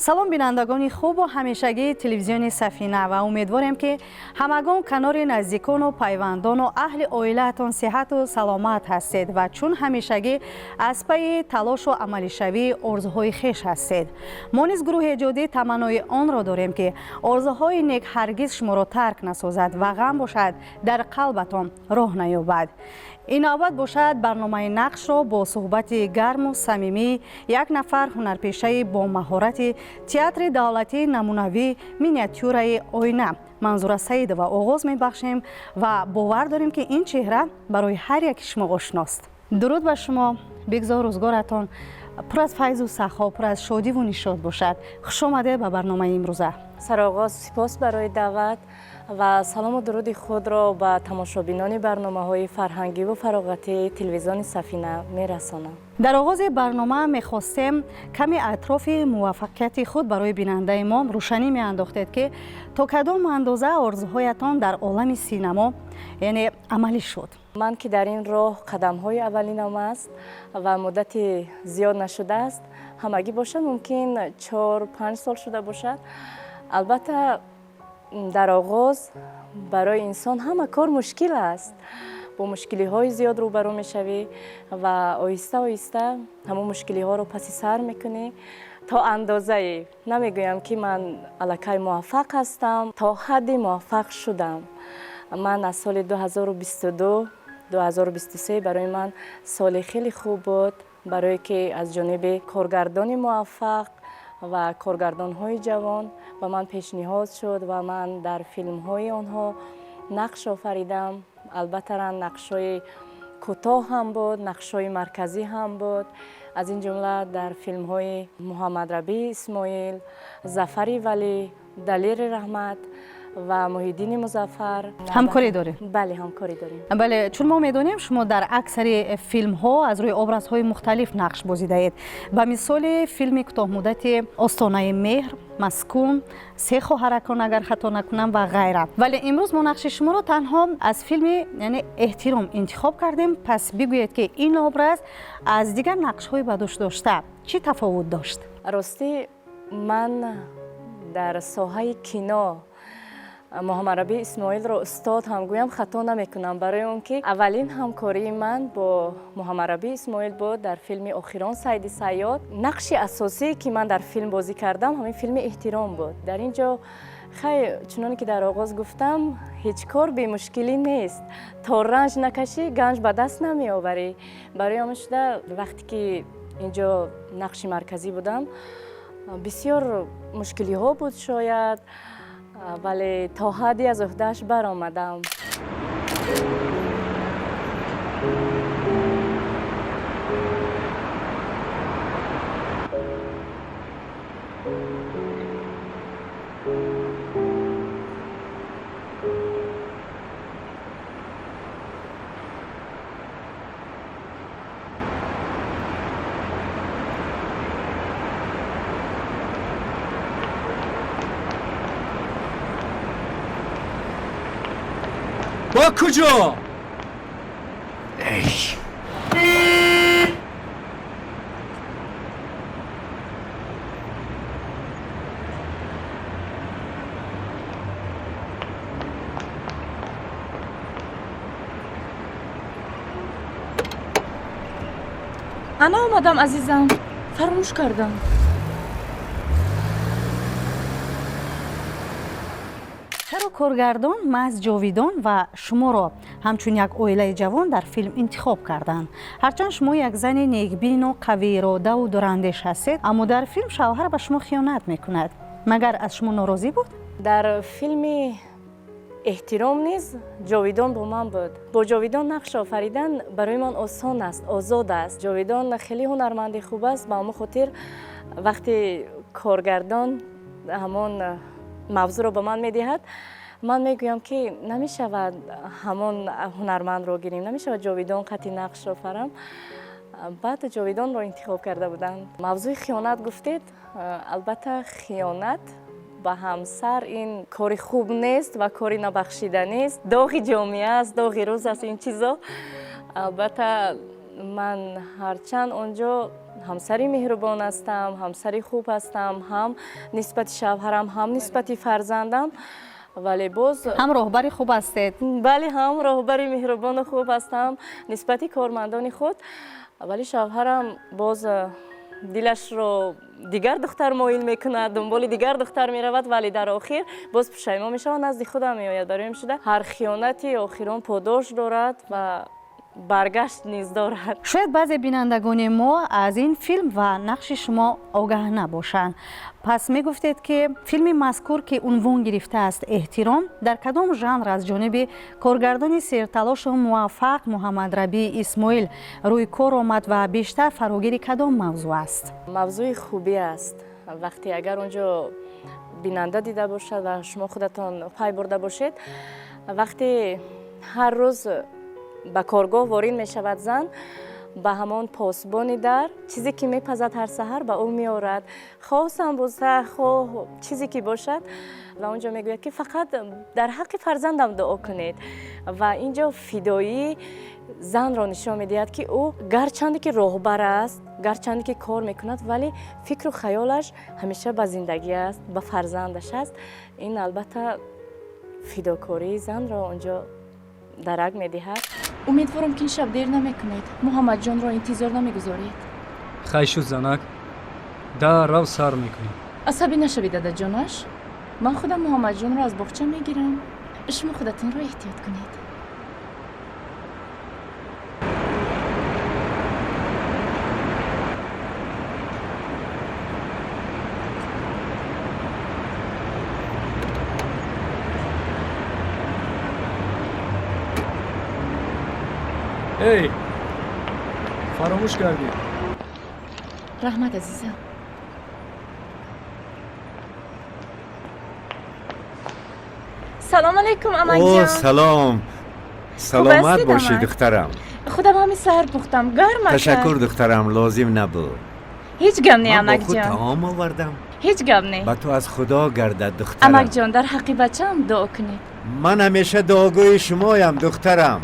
Салом, бинандагони хубу ҳамешагии телевизиони Сафина, ва умедворем, ки ҳамагон канори наздикону пайвандону аҳли оилаатон сиҳату саломат ҳастед ва чун ҳамешагӣ аз пайи талошу амалишавии орзуҳои хеш ҳастед. Мо низ, гурӯҳи эҷодӣ, таманнои онро дорем, ки орзуҳои нек ҳаргиз шуморо тарк насозад ва ғам бошад, дар қалбатон роҳ наёбад. Ин навбат бошад, барномаи Нақшро бо суҳбати гарму самимии як нафар ҳунарпешаи бомаҳорати театри давлатии намунавии миниатюраи Оина Манзура Саидова оғоз мебахшем ва бовар дорем, ки ин чеҳра барои ҳар яки шумо ошност. Дуруд ба шумо, бигзор рӯзгоратон пур аз файзу сахо, пур аз шодиву нишод бошад. Хушомадед ба барномаи имрӯза. Сароғоз сипос барои даъват ва салому дуруди худро ба тамошобинони барномаҳои фарҳангиву фароғатии телевизиони Сафина мерасонам. Дар оғози барнома мехостем каме атрофи муваффақияти худ барои бинандаи мо рӯшанӣ меандохтед, ки то кадом андоза орзуҳоятон дар олами синамо, яъне, амалӣ шуд. Ман ки дар ин роҳ қадамҳои аввалинам аст ва муддати зиёд нашудааст, ҳамагӣ бошад, мумкин 4-5 сол шуда бошад. Албатта, дар оғоз барои инсон ҳама кор мушкил аст, бо мушкилиҳои зиёд рӯбарӯ мешавӣ ва оҳиста оҳиста ҳамон мушкилиҳоро паси сар мекунӣ. То андозае, намегӯям, ки ман аллакай муваффақ ҳастам, то ҳадди муваффақ шудам. Ман аз соли 2022, 2023 барои ман соли хеле хуб буд, барое ки аз ҷониби коргардони муваффақ ва коргардонҳои ҷавон ба ман пешниҳод шуд ва ман дар филмҳои онҳо нақш офаридам. Албатта, нақшҳои кӯтоҳ ҳам буд, нақшҳои марказӣ ҳам буд. Аз ин ҷумла дар филмҳои Муҳаммадрабии Исмоил, Зафари Валӣ, Далери Раҳмат ва Муҳиддини Музаффар. Ҳамкорӣ дорем? Бале, ҳамкорӣ дорем. Бале, чун мо медонем, шумо дар аксари филмҳо аз рӯи образҳои мухталиф нақш бозидаед, ба мисоли филми кӯтоҳмуддати Остонаи меҳр, Маскун, Се хоҳаракон, агар хато накунам, ва ғайра. Вале имрӯз мо нақши шуморо танҳо аз филми, яъне, Эҳтиром интихоб кардем. Пас бигӯед, ки ин образ аз дигар нақшҳои ба дӯш дошта чӣ тафовут дошт? Ростӣ, ман дар соҳаи кино Муҳаммадраби Исмоилро устод ҳам гӯям, хато намекунам, барои он ки аввалин ҳамкории ман бо Муҳаммадраби Исмоил буд дар филми Охирон сайди сайёд. Нақши асосие, ки ман дар филм бозӣ кардам, ҳамин филми Эҳтиром буд. Дар ин ҷо, хай, чуноне ки дар оғоз гуфтам, ҳеҷ кор бемушкилӣ нест, то ранҷ накашӣ, ганҷ ба даст намеоварӣ. Барои ҳамин шуда, вақте ки ин ҷо нақши марказӣ будам, бисёр мушкилиҳо буд шояд, вале то ҳадде аз уҳдааш баромадам. Ба куҷо? Эй. Ана омадам, азизам, фаромӯш кардам. Чаро коргардон маҳз Ҷовидон ва шуморо ҳамчун як оилаи ҷавон дар филм интихоб карданд? Ҳарчанд шумо як зани некбину қавииродаву дурандеш ҳастед, аммо дар филм шавҳар ба шумо хиёнат мекунад. Магар аз шумо норозӣ буд? Дар филми Эҳтиром низ Ҷовидон бо ман буд. Бо Ҷовидон нақш офаридан барои ман осон аст, озод аст. Ҷовидон хеле ҳунарманди хуб аст. Ба ҳамон хотир, вақте коргардон ҳамон мавзӯъро ба ман медиҳад, ман мегӯям, ки намешавад ҳамон ҳунармандро гирем, намешавад Ҷовидон қати нақш офарам. Баъд Ҷовидонро интихоб карда буданд. Мавзӯи хиёнат гуфтед, албатта, хиёнат ба ҳамсар ин кори хуб нест ва кори набахшиданист, доғи ҷомеа аст, доғи рӯз аст ин чизо. Албатта, ман ҳарчанд он ҷо Ҳамсари меҳрубон ҳастам, ҳамсари хуб ҳастам, ҳам нисбати шавҳарам, ҳам нисбати фарзандам, вале боз ҳам роҳбари хуб ҳастед. Бале, ҳам роҳбари меҳрубону хуб ҳастам нисбати кормандони худ, вале шавҳарам боз дилашро дигар духтар моил мекунад, дунболи дигар духтар меравад, вале дар охир боз пушаймон мешавад, назди худам меояд. Барои шуда ҳар хиёнати охирон подош дорад ва баргашт низ дорад. Шояд баъзе бинандагони мо аз ин филм ва нақши шумо огаҳ набошанд. Пас мегуфтед, ки филми мазкур, ки унвон гирифтааст «Эҳтиром», дар кадом жанр аз ҷониби коргардони серталошу муваффақ Муҳаммадрабӣ Исмоил рӯи кор омад ва бештар фарогири кадом мавзӯъ аст? Мавзӯи хубӣ аст. Вақте агар он ҷо бинанда дида бошад ва шумо худатон пай бурда бошед, вақте ҳар рӯз ба коргоҳ ворид мешавад зан, ба ҳамон посбони дар чизе ки мепазад ҳар саҳар ба ӯ меорад, хоҳ самбуса, хоҳ чизе ки бошад, ва он ҷо мегӯяд, ки фақат дар ҳаққи фарзандам дуо кунед. Ва ин ҷо фидоии занро нишон медиҳад, ки ӯ гарчанде ки роҳбар аст, гарчанде ки кор мекунад, вале фикру хаёлаш ҳамеша ба зиндагӣ аст, ба фарзандаш аст. Ин албатта фидокории занро он ҷо дарак медиҳад. Умедворам, ки ин шаб дер намекунед, Муҳаммадҷонро интизор намегузоред. Хай шуд, занак, даррав сар мекунем. Асабӣ нашавед, дадаҷонаш, ман худам Муҳаммадҷонро аз боғча мегирам. Шумо худатонро эҳтиёт кунед. Эй, фаромӯш кардӣ. Раҳмат, азизам. Салом алайкум, амакҷон. О, салом, саломат ҳастед, бошӣ, амак? Духтарам. Худам ҳамин саҳар пухтам, гарм ака. Ташаккур, духтарам, лозим набуд. Ҳеҷ гап не, Ман бо худ амакҷон. таом овардам. Ҳеҷ гап не. Ба ту аз худо гардад, духтарам. Амакҷон, дар ҳаққи бачаам дуо кунед. Ман ҳамеша дуогӯи шумоям, духтарам.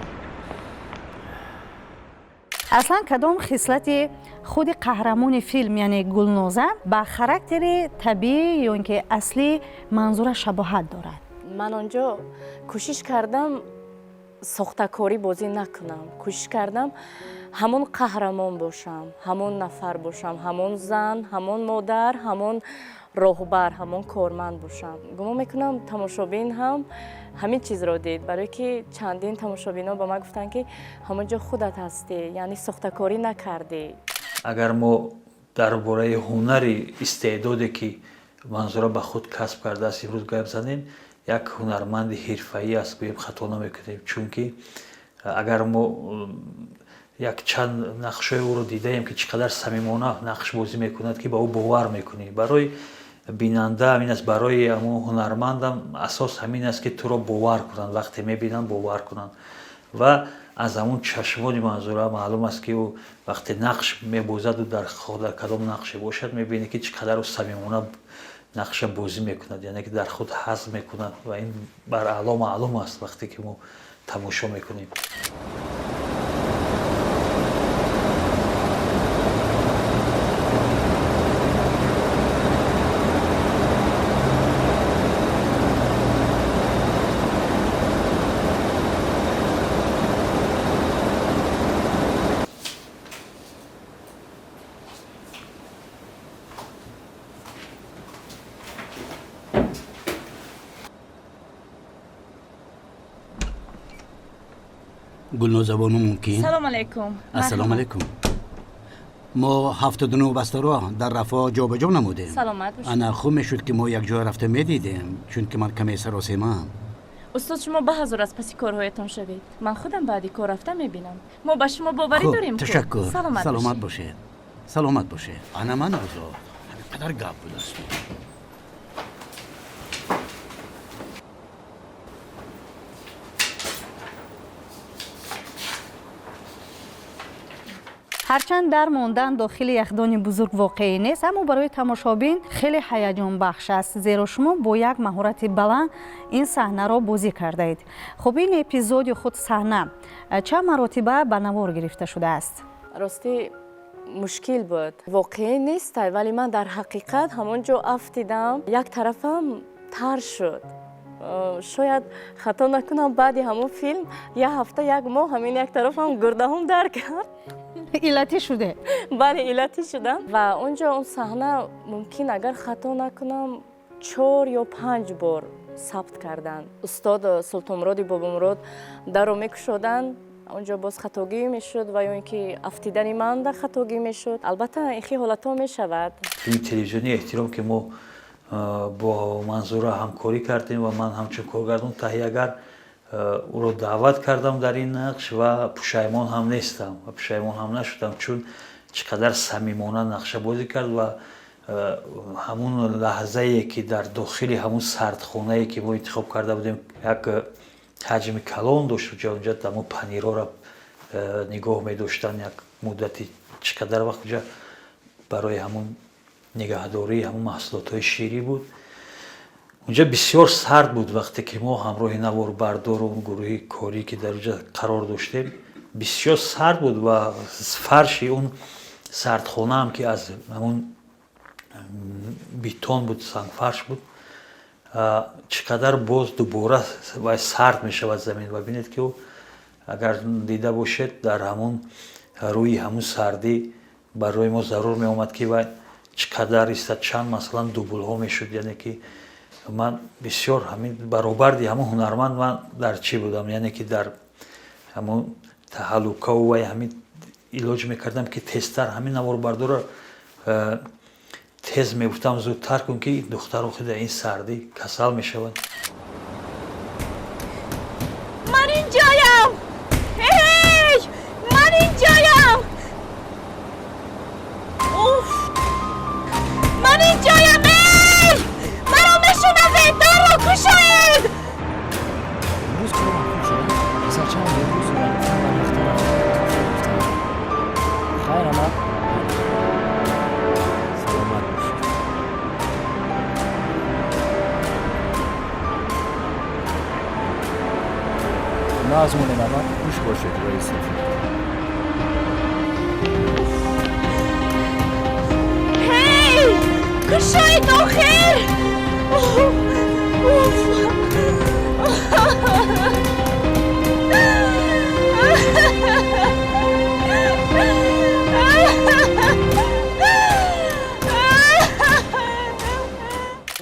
Аслан кадом хислати худи қаҳрамони филм, яъне Гулноза, ба характери табиӣ ё ин ки аслӣ Манзура шабоҳат дорад? Ман он ҷо кӯшиш кардам сохтакорӣ бозӣ накунам, кӯшиш кардам ҳамон қаҳрамон бошам, ҳамон нафар бошам, ҳамон зан, ҳамон модар, ҳамон роҳбар, ҳамон корманд бошам. Гумон мекунам, тамошобин ҳам ҳамин чизро дид, барое ки чандин тамошобинон ба ман гуфтанд, ки ҳамон ҷо худат ҳастӣ, яъне сохтакорӣ накардӣ. Агар мо дар бораи ҳунари истеъдоде, ки Манзура ба худ касб кардааст, имрӯз гап занем, як ҳунарманди ҳирфаӣ аст гӯем, хато намекунем, чунки агар мо як чанд нақшҳои ӯро дидаем, ки чӣ қадар самимона нақш бозӣ мекунад, ки ба ӯ бовар мекунӣ. Барои бинанда ҳамин аст, барои ҳамон ҳунармандам асос ҳамин аст, ки туро бовар кунанд, вақте мебинанд, бовар кунанд. Ва аз ҳамун чашмони Манзура маълум аст, ки ӯ вақте нақш мебозаду дар кадом нақше бошад, мебинӣ, ки чӣ қадар ӯ самимона нақша бозӣ мекунад, яъне ки дар худ ҳазм мекунад, ва ин бар аъло маълум аст, вақте ки мо тамошо мекунем. Гулнозабону, мумкин? Салом алайкум. Ассалому алайкум. Мо 79 бастаро дар рафо ҷобаҷо намудем. Саломат бошед. Ана, хуб мешуд, ки мо якҷоя рафта медидем, чунки ман каме саросемаам. Устод, шумо баҳазур аз паси корҳоятон шавед, ман худам баъди кор рафта мебинам. Мо ба шумо боварӣ Хуб, дорем ку. ташаккур. Саломат Саломат бошед. бошед, саломат бошед. Ана ман озод. Ҳамин қадар гап будааст. Ҳарчанд дар мондан дохили яхдони бузург воқеӣ нест, аммо барои тамошобин хеле ҳаяҷонбахш аст, зеро шумо бо як маҳорати баланд ин саҳнаро бозӣ кардаед. Хуб, ин эпизоди худ саҳна чанд маротиба ба навор гирифта шудааст? Ростӣ, Мушкил буд, воқеӣ нест, вале ман дар ҳақиқат ҳамон ҷо афтидам, як тарафам тар шуд. Шояд хато накунам, баъди ҳамон филм як ҳафта, як моҳ ҳамин як тарафам гурдаҳом дар кард. Иллатӣ шуде? Бале, иллатӣ шудам. Ва он ҷо он саҳна мумкин, агар хато накунам, 4 ё 5 бор сабт карданд. Устод Султонмуроди Бобомурод дарро мекушоданд, он ҷо боз хатогӣ мешуд ва ё ин ки афтидани ман дар хатогӣ мешуд. Албатта, ин хел ҳолатҳо мешавад. Филми телевизионии «Эҳтиром», ки мо бо Манзура ҳамкорӣ кардем ва ман ҳамчун коргардон, таҳиягар ӯро даъват кардам дар ин нақш ва пушаймон ҳам нестам ва пушаймон ҳам нашудам, чун чӣ қадар самимона нақша бозӣ кард ва ҳамун лаҳзае, ки дар дохили ҳамун сардхонае, ки мо интихоб карда будем, як ҳаҷми калон дошт, унҷа дамо панирҳоро нигоҳ медоштанд як муддати чӣ қадар вақт, унҷа барои ҳамун нигаҳдории ҳамун маҳсулотҳои ширӣ буд. Унҷа бисёр сард буд. Вақте ки мо ҳамроҳи наворбардору гурӯҳи корӣ, ки дар унҷа қарор доштем, бисёр сард буд ва фарши он сардхонаам, ки аз ҳамун бетон буд, сангфарш буд, чӣ қадар боз дубора вай сард мешавад замин. Ва бинед, ки ӯ, агар дида бошед, дар ҳамун рӯи ҳамун сардӣ барои мо зарур меомад, ки вай чӣ қадар истад, чанд, масалан, дублҳо мешуд. Яъне ки ман бисёр ҳамин баробарди ҳамун ҳунарманд ман дар чӣ будам, яъне ки дар ҳамун таҳаллукаву вай ҳамин илоҷ мекардам, ки тезтар ҳамин наворбардорро тез мегуфтам, зудтар кун, ки духтар охир дар ин сардӣ касал мешавад. Ман инҷоям! Эй, ман инҷоям! Уф, ман инҷоям! Эй, маро мешунавед? Дарро кушоед! Имрӯз корам хуб шуд. Писарчаам берӯз гуфтам, ба мактаб гуфтам. Хайр, амак. Саломат бошед. Нағз монед, амак. Хуш бошед, рои сафед. Ҳей, кушоед охир! Уф!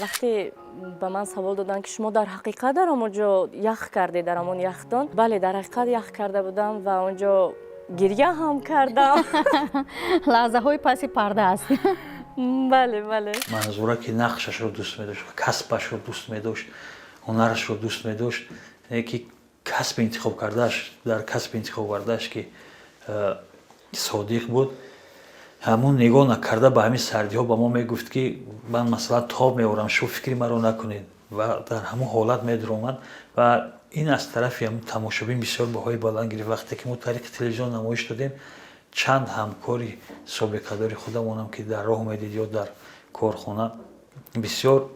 Вақте ба ман савол доданд, ки шумо дар ҳақиқат дар ҳамон ҷо ях кардед, дар ҳамон яхдон? Бале, дар ҳақиқат ях карда будам ва он ҷо гиря ҳам кардам. Лаҳзаҳои паси парда аст. Бале. Манзура, ки нақшашро дӯст медошт, касбашро дӯст медошт, ҳунарашро дӯст медошт, ки касби интихоб кардааш, дар касби интихоб кардааш ки содиқ буд, ҳамун нигоҳ накарда ба ҳамин сардиҳо ба мо мегуфт, ки ман, масалан, тоб меорам, шумо фикри маро накунед, ва дар ҳамун ҳолат медаромад ва ин аз тарафи ҳамун тамошобин бисёр баҳои баланд гирифт. Вақте ки мо тариқи телевизион намоиш додем, чанд ҳамкори собиқадори худамонам, ки дар роҳ медид ё дар корхона, бисёр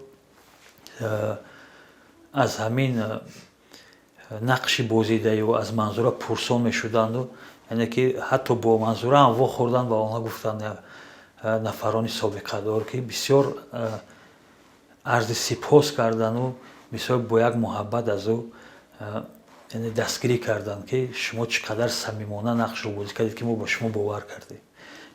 аз ҳамин нақши бозидаю аз Манзура пурсон мешуданду, яъне ки ҳатто бо Манзура ҳам вохӯрданд ва онҳо гуфтанд, нафарони собиқадор, ки бисёр арзи сипос кардану бисёр бо як муҳаббат аз ӯ, яъне дастгирӣ карданд, ки шумо чӣ қадар самимона нақшро бозӣ кардед, ки мо ба шумо бовар кардем.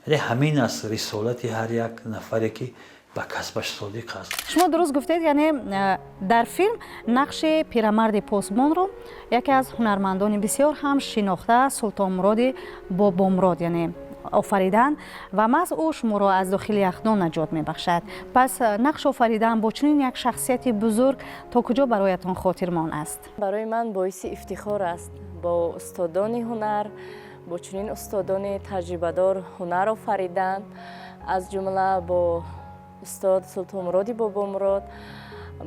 Яъне ҳамин аст рисолати ҳар як нафаре, ки ба касбаш содиқ аст. Шумо дуруст гуфтед, яъне дар филм нақши пирамарди посбонро яке аз ҳунармандони бисёр ҳам шинохта, Султонмуроди Бобомурод, яъне офариданд ва маҳз ӯ шуморо аз дохили яхдон наҷот мебахшад. Пас нақш офаридан бо чунин як шахсияти бузург то куҷо бароятон хотирмон аст? Барои ман боиси ифтихор аст бо устодони ҳунар, бо чунин устодони таҷрибадор ҳунар офаридан, аз ҷумла бо устод Султонмуроди Бобомурод.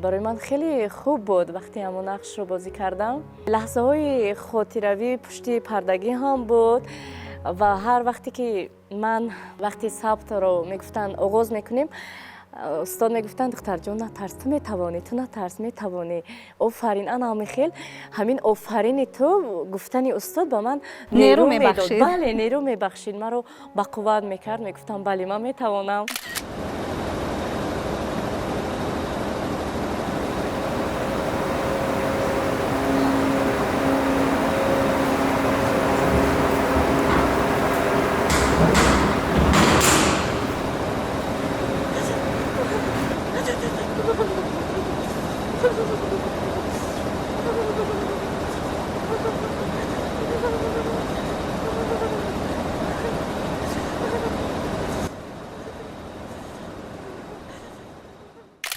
Барои ман хеле хуб буд, вақте ҳамон нақшро бозӣ кардам. Лаҳзаҳои хотиравӣ пушти пардагӣ ҳам буд ва ҳар вақте ки ман, вақти сабтро мегуфтанд, оғоз мекунем, Устод мегуфтанд: духтарҷон, натарс, ту метавонӣ, ту натарс, метавонӣ, офарин. Ана ҳамин хел, ҳамин офарини ту гуфтани устод ба ман нерӯ медод. Мебахшид. Бале, нерӯ мебахшид, маро ба қувват мекард. Мегуфтам: бале, ман метавонам.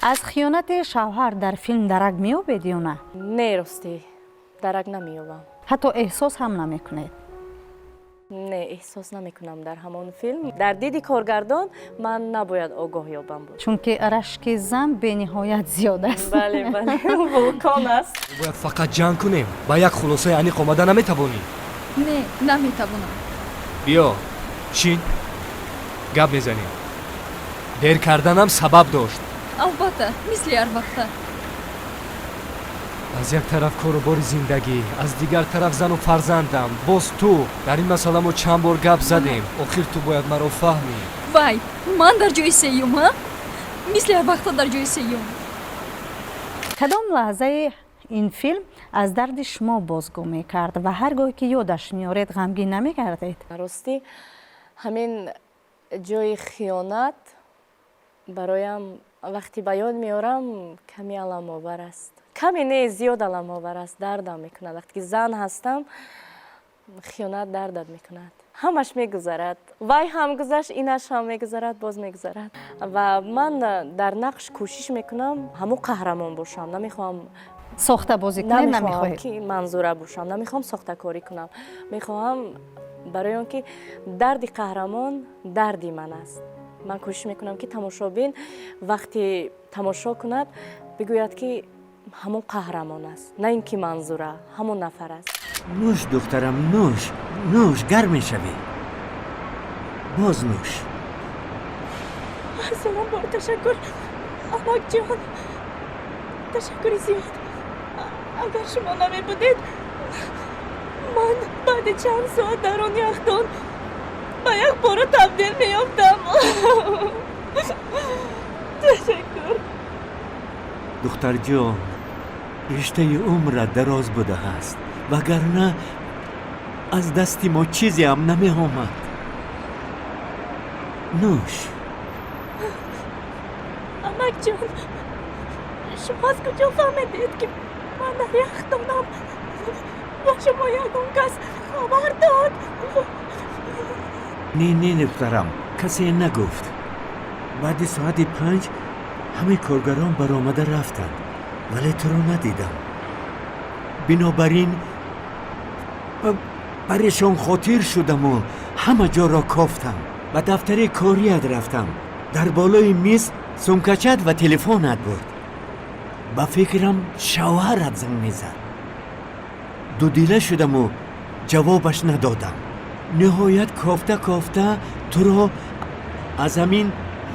Аз хиёнати шавҳар дар филм дарак меёбед ё на? Не, ростӣ, дарак намеёбам. Ҳатто эҳсос ҳам намекунед? Не, эҳсос намекунам. Дар ҳамон филм дар диди коргардон ман набояд огоҳ ёбам буд. Чунки рашки зан бениҳоят зиёд аст. Бале, бале, вулкон аст. Бояд фақат ҷанг кунем? Ба як хулосаи аниқ омада наметавонӣ? Не, наметавонам. Биё, шин, гап мезанем. Дер карданам сабаб дошт. Албатта, мисли ҳар вақта. Аз як тараф кору бори зиндагӣ, аз дигар тараф зану фарзандам. Боз ту. Дар ин масъала мо чанд бор гап задем. Охир ту бояд маро фаҳмӣ. Вай, ман дар ҷои сеюм, а, мисли ҳар вақта дар ҷои сеюм. Кадом лаҳзаи ин филм аз дарди шумо бозгӯ мекард ва ҳар гоҳе ки ёдаш меоред, ғамгин намегардед? Ростӣ, ҳамин ҷои хиёнат бароям вақте ба ёд меорам, каме аламовар аст. Каме не, зиёд аламовар аст, дардам мекунад. Вақте ки зан ҳастам, хиёнат дардат мекунад. Ҳамаш мегузарад, вай ҳам гузашт, инаш ҳам мегузарад, боз мегузарад. Ва ман дар нақш кӯшиш мекунам ҳамон қаҳрамон бошам, намехоҳам сохта бозӣ кунед. Намехоҳам намехоҳед ки Манзура бошам, намехоҳам сохтакорӣ кунам. Мехоҳам, барои он ки дарди қаҳрамон дарди ман аст. Ман кӯшиш мекунам, ки тамошобин вақте тамошо кунад, бигӯяд, ки ҳамон қаҳрамон аст, на ин ки Манзура ҳамон нафар аст. Нӯш, духтарам, нӯш, нӯш, гарм мешавӣ. Боз нӯш. Ҳазорон бор ташаккур, амакҷон, ташаккури зиёд. Агар шумо намебудед, ман баъди чанд соат дар он яхдон ба як пора табдил меёфтам. Ташаккур. Духтарҷон, риштаи умрат дароз будааст, вагарна аз дасти мо чизеам намеомад. Нӯш. Амакҷон, шумо аз куҷо фаҳмидед, ки ман дар яхдонам? Ба шумо ягон кас хабар дод? Не, не, духтарам, касе нагуфт. Баъди соати 5 ҳамаи коргарон баромада рафтанд, вале туро надидам. Бинобар ин парешон хотир шудаму ҳама ҷоро кофтам. Ба дафтари корият рафтам. Дар болои миз сумкачат ва телефонат буд. Ба фикрам, шавҳарат занг мезад. Дудила шудаму ҷавобаш надодам. Ниҳоят кофта кофта туро аз ҳамин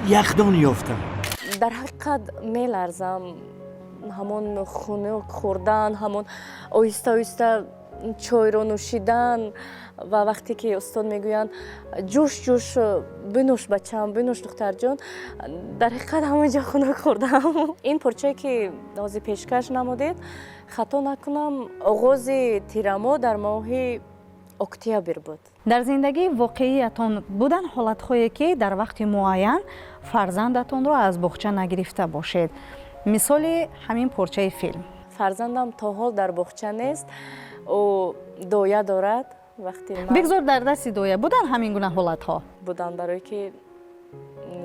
яхдон ёфтам. Дар ҳақиқат меларзам. Ҳамон хунук хӯрдан, ҳамон оҳиста оҳиста чойро нӯшидан ва вақте ки устод мегӯянд: ҷӯш ҷӯш бинӯш, бачам, бинӯш, духтарҷон, дар ҳақиқат ҳамон ҷо хунук хӯрдам. Ин порчае, ки ҳозир пешкаш намудед, хато накунам, оғози тирамоҳ, дар моҳи октябр буд. Дар зиндагии воқеиятон будан ҳолатҳое, ки дар вақти муайян фарзандатонро аз боғча нагирифта бошед, мисоли ҳамин порчаи филм? Фарзандам то ҳол дар боғча нест, ӯ доя дорад. Вақте ман Бигзор дар дасти доя будан ҳамин гуна ҳолатҳо? Будан, барое ки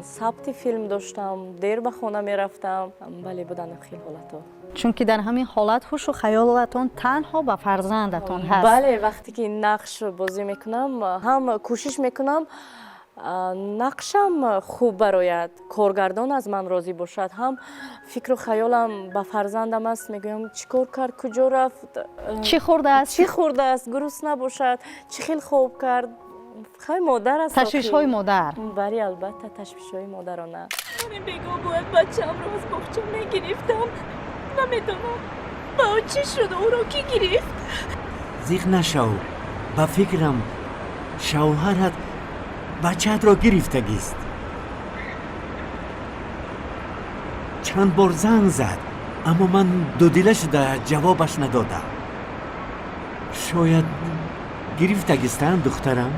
сабти филм доштам, дер ба хона мерафтам. Бале, будан хел ҳолатҳо. Чунки дар ҳамин ҳолат ҳушу хаёлатон танҳо ба фарзандатон ҳаст. Бале, вақте ки нақш бозӣ мекунам, ҳам кӯшиш мекунам нақшам хуб барояд, коргардон аз ман розӣ бошад, ҳам фикру хаёлам ба фарзандам аст. Мегӯям: чӣ кор кард, куҷо рафт, чӣ хӯрдааст, чӣ хӯрдааст, гурусна бошад, чӣ хел хоб кард. Хай, модар аст. Ташвишҳои модар. Бале, албатта, ташвишҳои модарона. Ман бегоҳ бояд бачаамро аз боғча мегирифтам. Намедонам ба ӯ чӣ шуд, ӯро кӣ гирифт? Зиқ нашав, ба фикрам шавҳарат бачаатро гирифтагист. Чанд бор занг зад, аммо ман дудила шуда ҷавобаш надодам. Шояд гирифтагистанд, духтарам?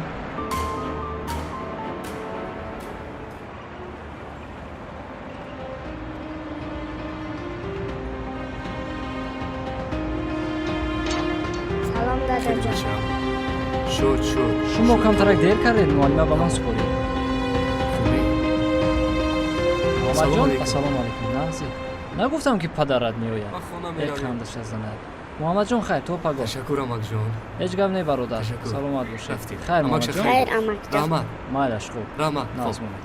Салом, дадаҷон. Шуд, шуд. Шумо камтарак дер кардед, муаллима ба ман супорид. Муҳаммадҷон, ассалому алайкум. Нағзӣ? Нагуфтам, ки падарат меояд. Ман хона Э, меравем. қандаша занад. Муҳаммадҷон, хайр, то пагоҳ. Ташаккур, амакҷон. Ҳеҷ гап не, бародар. Ташаккур. Саломат бошед. Рафтем. Хайр, Амакша, муҳаммадҷон. Хайр, амакҷон. Раҳмат. Майлаш, хуб. Раҳмат. Нағз Хоб. монед.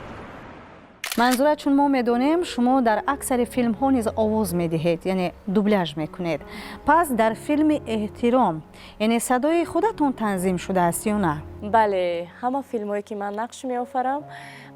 Манзура, чун мо медонем, шумо дар аксари филмҳо низ овоз медиҳед, яъне дубляж мекунед. Пас дар филми «Эҳтиром», яъне садои худатон танзим шудааст ё на? Бале, ҳама филмҳое, ки ман нақш меофарам,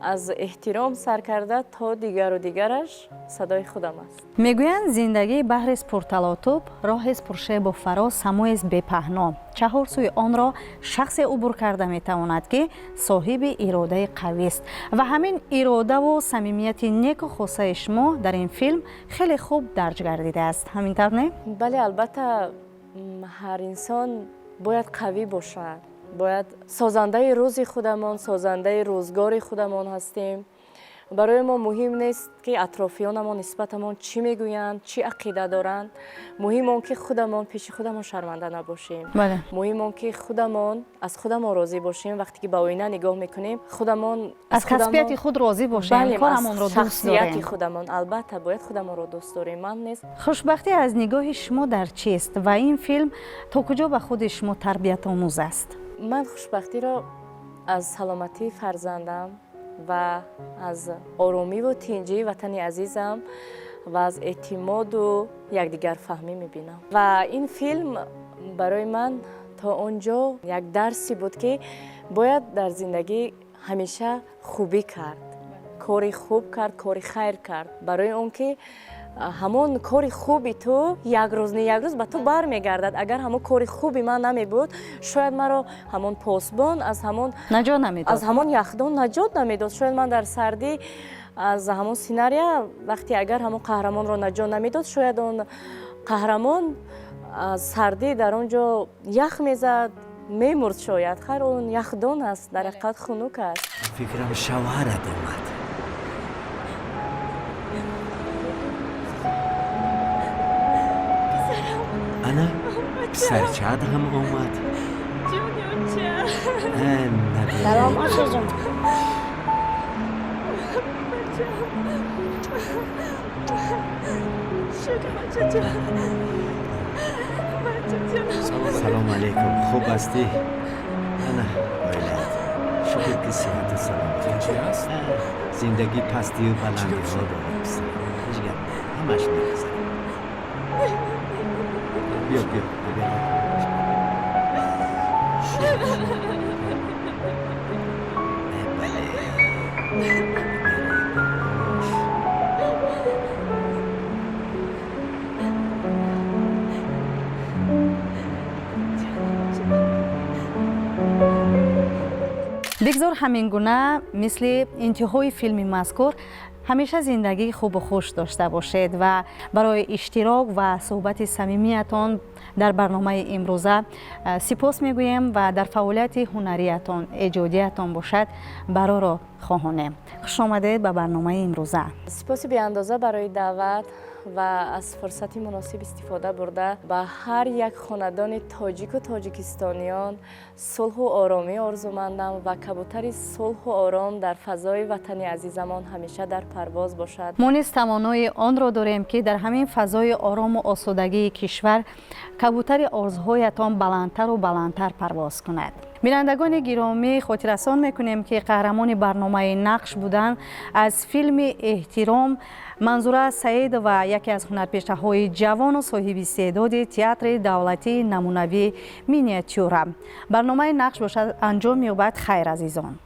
аз «Эҳтиром» сар карда то дигару дигараш, садои худам аст. Мегӯянд, зиндагӣ баҳрест пурталотуб, роҳест пуршебу фароз, самоест бепаҳно. Чаҳор сӯи онро шахсе убур карда метавонад, ки соҳиби иродаи қавист, ва ҳамин иродаву самимияти неку хосаи шумо дар ин филм хеле хуб дарҷ гардидааст. Ҳамин тавр, не? Бале, албатта, ҳар инсон бояд қавӣ бошад. Бояд созандаи рӯзи худамон, созандаи рӯзгори худамон ҳастем. Барои мо муҳим нест, ки атрофиёнамон нисбатамон чӣ мегӯянд, чӣ ақида доранд. Муҳим он, ки худамон пеши худамон шарманда набошем. Муҳим он, ки худамон аз худамон розӣ бошем. Вақте ки ба оина нигоҳ мекунем, худамон аз касбияти худ розӣ бошем, Бале, аз корамонро дӯст шахсияти дорем. худамон, албатта, бояд худамонро дӯст дорем. Ман нест. Хушбахтӣ аз нигоҳи шумо дар чист ва ин филм то куҷо ба худи шумо тарбиятомӯз аст? Ман хушбахтиро аз саломатии фарзандам ва аз оромиву тинҷии ватани азизам ва аз эътимоду якдигарфаҳмӣ мебинам. Ва ин филм барои ман то он ҷо як дарсе буд, ки бояд дар зиндагӣ ҳамеша хубӣ кард, кори хуб кард, кори хайр кард, барои он ки ҳамон кори хуби ту як рӯз не як рӯз ба ту бармегардад. Агар ҳамон кори хуби ман намебуд, шояд маро ҳамон посбон аз ҳамон наҷот намедод. Аз ҳамон яхдон наҷот намедод. Шояд ман дар сардӣ аз ҳамон сценария, вақте агар ҳамон қаҳрамонро наҷот намедод, шояд он қаҳрамон аз сардӣ дар он ҷо ях мезад, мемурд шояд. Хайр, он яхдон аст, дар ҳақиқат хунук аст. Фикрам, шавҳарат омад. Ана, писарчаат ҳам омад. Ҷони оча. Э, набера. Салом, ошаҷон. Бачам. Шукр, бачаҷон. Бачаҷон. Салому алайкум, хуб ҳастӣ? Ана оилаат, шукр, ки сиҳату саломат. Тинҷӣ аст? Зиндагӣ пастию баландиҳо шуд? дорад, писарам. Ҳеҷ гап не, ҳамаш мегузарад. Биё, биё, набера. Шуд, шуд. Э, бале, набераи бобош. Бигзор ҳамин гуна, мисли интиҳои филми мазкур, ҳамеша зиндагии хубу хуш дошта бошед ва барои иштирок ва суҳбати самимиятон дар барномаи имрӯза сипос мегӯем ва дар фаъолияти ҳунариятон, эҷодиятон бошад, бароро хоҳонем. Хушомадед ба барномаи имрӯза. Сипоси беандоза барои даъват ва аз фурсати муносиб истифода бурда, ба ҳар як хонадони тоҷику тоҷикистониён сулҳу оромӣ орзумандам ва кабутари сулҳу ором дар фазои ватани азизамон ҳамеша дар парвоз бошад. Мо низ тавонои онро дорем, ки дар ҳамин фазои орому осудагии кишвар кабутари орзуҳоятон баландтару баландтар парвоз кунад. Бинандагони гиромӣ, хотиррасон мекунем, ки қаҳрамони барномаи «Нақш» буданд аз филми «Эҳтиром» Манзура Саидова, яке аз ҳунарпешаҳои ҷавону соҳиби истеъдоди Театри давлатии намунавии миниатюра. Барномаи «Нақш» бошад, анҷом меёбад. Хайр, азизон.